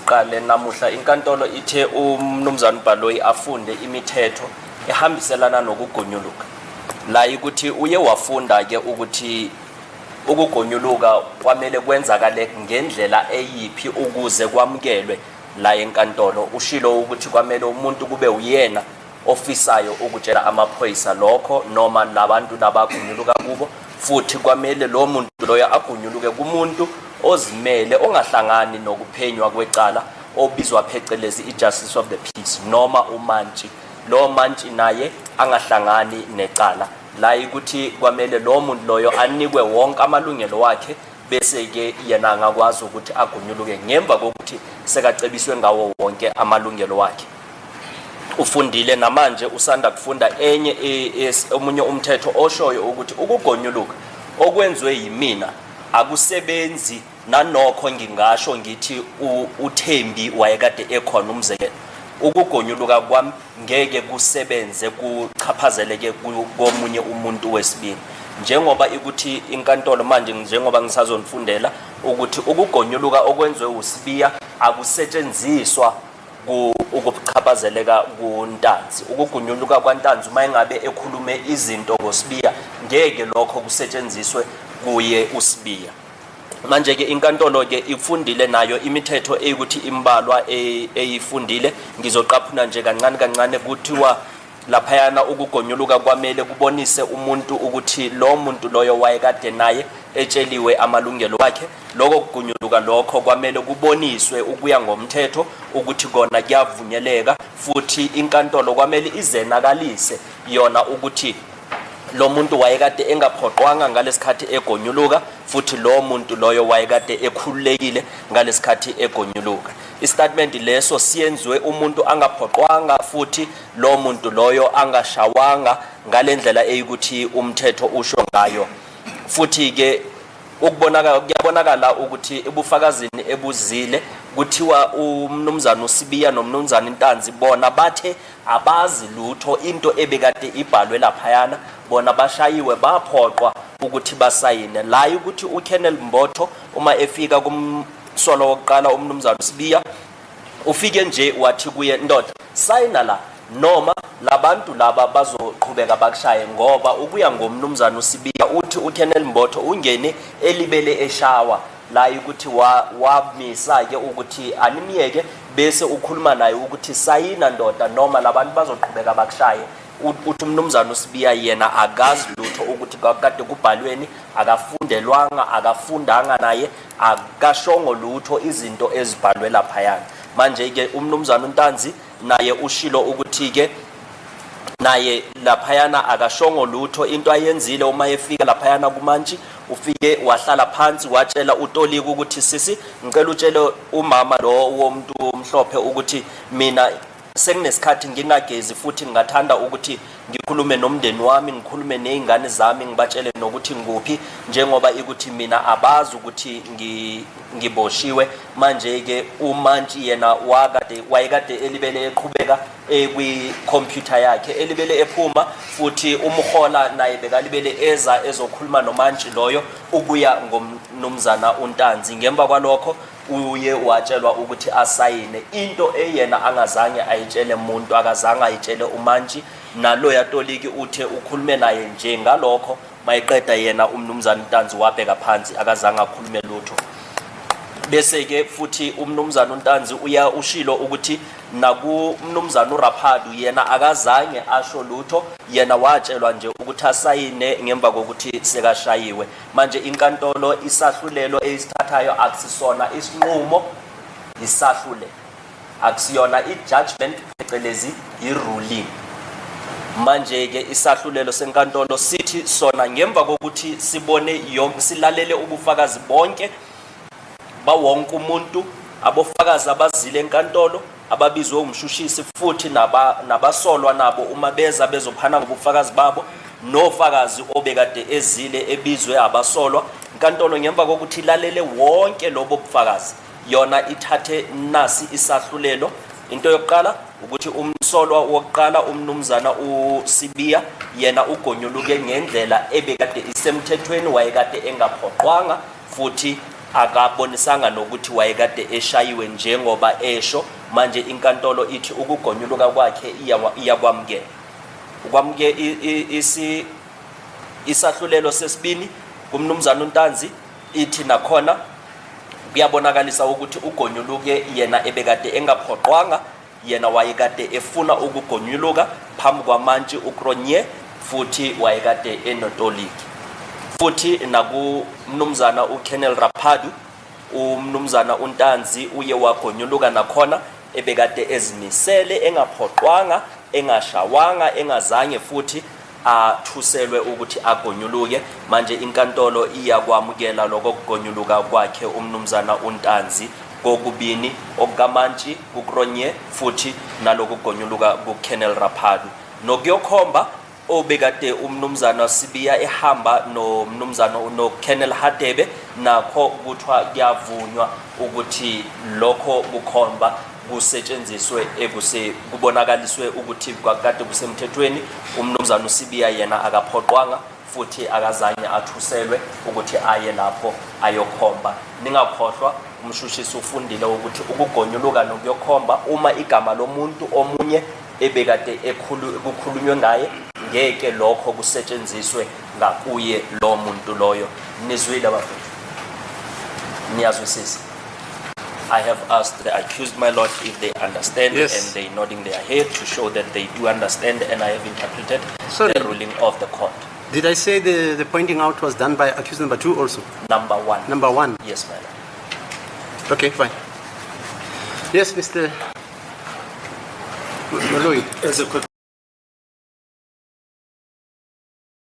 Siqale namuhla inkantolo ithe umnumzane Baloyi afunde imithetho ehambiselana nokugonyuluka. La ukuthi uye wafunda ke ukuthi ukugonyuluka kwamele kwenzakale ngendlela eyiphi ukuze kwamukelwe la enkantolo. Ushilo ukuthi kwamele umuntu kube uyena ofisayo ukutshela amaphoyisa lokho noma labantu labagonyuluka kubo, futhi kwamele lo muntu loyo agonyuluke kumuntu ozimele ongahlangani nokuphenywa kwecala obizwa phecelezi i-justice of the peace noma umantshi. Lo mantshi naye angahlangani necala. La ukuthi kwamele lo muntu loyo anikwe wonke amalungelo wakhe, bese-ke yena angakwazi ukuthi agonyuluke ngemva kokuthi sekacebiswe ngawo wonke amalungelo wakhe. Ufundile namanje, usanda kufunda enye omunye umthetho oshoyo ukuthi ukugonyuluka okwenziwe yimina akusebenzi, nanokho ngingasho ngithi uThembi wayekade ekhona. Umzekelo, ukugonyuluka kwami ngeke kusebenze kuchaphazeleke komunye umuntu wesibili, njengoba ikuthi inkantolo manje, njengoba ngisazonifundela ukuthi ukugonyuluka okwenziwe uSibiya akusetshenziswa ukuchaphazeleka kuNtanzi. Ukugonyuluka kwaNtanzi, uma engabe ekhulume izinto ngoSibiya, ngeke lokho kusetshenziswe kuye uSibiya. Manje-ke inkantolo-ke ifundile nayo imithetho eyikuthi imbalwa eyifundile. Ngizoqaphuna nje kancane kancane. Kuthiwa laphayana ukugonyuluka kwamele kubonise umuntu ukuthi lo muntu loyo wayekade naye etsheliwe amalungelo wakhe. Lokho kugonyuluka lokho kwamele kuboniswe ukuya ngomthetho ukuthi kona kuyavunyeleka, futhi inkantolo kwamele izenakalise yona ukuthi lo muntu wayekade engaphoqwanga ngalesikhathi egonyuluka, futhi lo muntu loyo wayekade ekhululekile ngalesikhathi egonyuluka. Istatement leso siyenziwe umuntu angaphoqwanga, futhi lo muntu loyo angashawanga ngalendlela eyikuthi umthetho usho ngayo. Futhi ke ukubonakala kuyabonakala ukuthi ebufakazini ebuzile kuthiwa umnumzana uSibiya nomnumzana Ntanzi bona bathe abazi lutho into ebekade ibhalwe laphayana. Bona bashayiwe, baphoqwa ukuthi basayine. La ukuthi uColonel Mbotho uma efika kumsolo wokuqala, umnumzana uSibiya, ufike nje wathi kuye, "Ndoda, sayina la noma labantu laba bazoqhubeka bakushaye," ngoba ukuya ngomnumzana uSibiya uthi uColonel Mbotho ungene elibele eshawa. La ukuthi wamisa ke ukuthi animyeke, bese ukhuluma naye ukuthi, "Sayina ndoda, noma labantu bazoqhubeka bakushaye." Uthi umnumzana uSibiya yena akazi lutho ukuthi kade kubhalweni, akafundelwanga, akafundanga naye, akashongo lutho izinto ezibhalwe laphayana. Manje ke umnumzana uNtanzi naye ushilo ukuthi ke naye laphayana akashongo lutho. Into ayenzile uma efika laphayana kumantshi, ufike wahlala phansi, watshela utolika ukuthi, "Sisi, ngicela utshele umama lo womuntu omhlophe ukuthi mina sekunesikhathi ngingagezi, futhi ngingathanda ukuthi ngikhulume nomndeni wami, ngikhulume nezingane zami, ngibatshele nokuthi ngikuphi, njengoba ikuthi mina abazi ukuthi ngiboshiwe." Manje ke umantshi yena wakade wayekade elibele eqhubeka ekwi-computer yakhe, elibele ephuma, futhi umhola naye bekalibele eza ezokhuluma nomantshi loyo ukuya ngomnumzana uNtanzi. Ngemva kwalokho uye watshelwa ukuthi asayine into eyena angazange ayitshele muntu, akazange ayitshele umantshi. Naloya toliki uthe ukhulume naye nje ngalokho, mayiqeda yena umnumzana uNtanzi wabheka phansi, akazange akhulume lutho. Bese ke futhi umnumzana uNtanzi uya ushilo ukuthi nakumnumzana uRaphadu yena akazange asho lutho, yena watshelwa nje ukuthi asayine ngemva kokuthi sekashayiwe. Manje inkantolo isahlulelo eyisithathayo akusisona isinqumo, isahlulelo, akusiyona i-judgment, phecelezi i-ruling. Manje ke isahlulelo senkantolo sithi sona, ngemva kokuthi sibone yonke, silalele ubufakazi bonke bawonke umuntu, abofakazi abazile enkantolo ababizwe umshushisi, futhi nabasolwa nabo uma beza bezophana ngobufakazi babo, nofakazi obekade ezile ebizwe abasolwa, inkantolo ngemva kokuthi ilalele wonke lobo bufakazi, yona ithathe nasi isahlulelo. Into yokuqala ukuthi umsolwa wokuqala, umnumzana uSibiya, yena ugonyuluke ngendlela ebekade isemthethweni, wayekade engaphoqwanga futhi. Akabonisanga nokuthi wayekade eshayiwe njengoba esho. Manje inkantolo ithi ukugonyuluka kwakhe iyakwamukela ukwamuke isahlulelo sesibini kumnumzana uNtanzi ithi nakhona kuyabonakalisa ukuthi ugonyuluke yena ebekade engaphoqwanga, yena wayekade efuna ukugonyuluka phambi kwamantshi uCronje futhi wayekade enotoliki. Futhi nakumnumzana uColonel Raphadu, umnumzana uNtanzi uye wagonyuluka nakhona ebekade ezimisele, engaphoqwanga, engashawanga, engazange futhi athuselwe ukuthi agonyuluke. Manje inkantolo iyakwamukela lokho kugonyuluka kwakhe umnumzana uNtanzi kokubini, okukamantshi kuCronje futhi naloku kugonyuluka kuColonel Raphadu, nokuyokhomba obekade umnumzana Sibiya ehamba nomnumzana noColonel Hadebe, nakho kuthiwa kuyavunywa ukuthi lokho kukhomba kusetshenziswe ekuse kubonakaliswe ukuthi kwakade kusemthethweni. Umnumzana uSibiya yena akaphoqwanga futhi akazange athuselwe ukuthi aye lapho ayokhomba. Ningakhohlwa, umshushisi ufundile ukuthi ukugonyuluka nokuyokhomba, uma igama lomuntu omunye ebekade kukhulunywe ngaye, ngeke lokho kusetshenziswe ngakuye lo muntu loyo. Nizwile bafethu? Niyazwisisa? I have asked the accused, my lord, if they understand, Yes. and they nodding their head to show that they do understand, and I have interpreted Sorry. The ruling of the court. Did I say the pointing out was done by accused number two also? Number one. Number one. Yes, my lord. Okay, fine. Yes, Mr. Moloi. As the court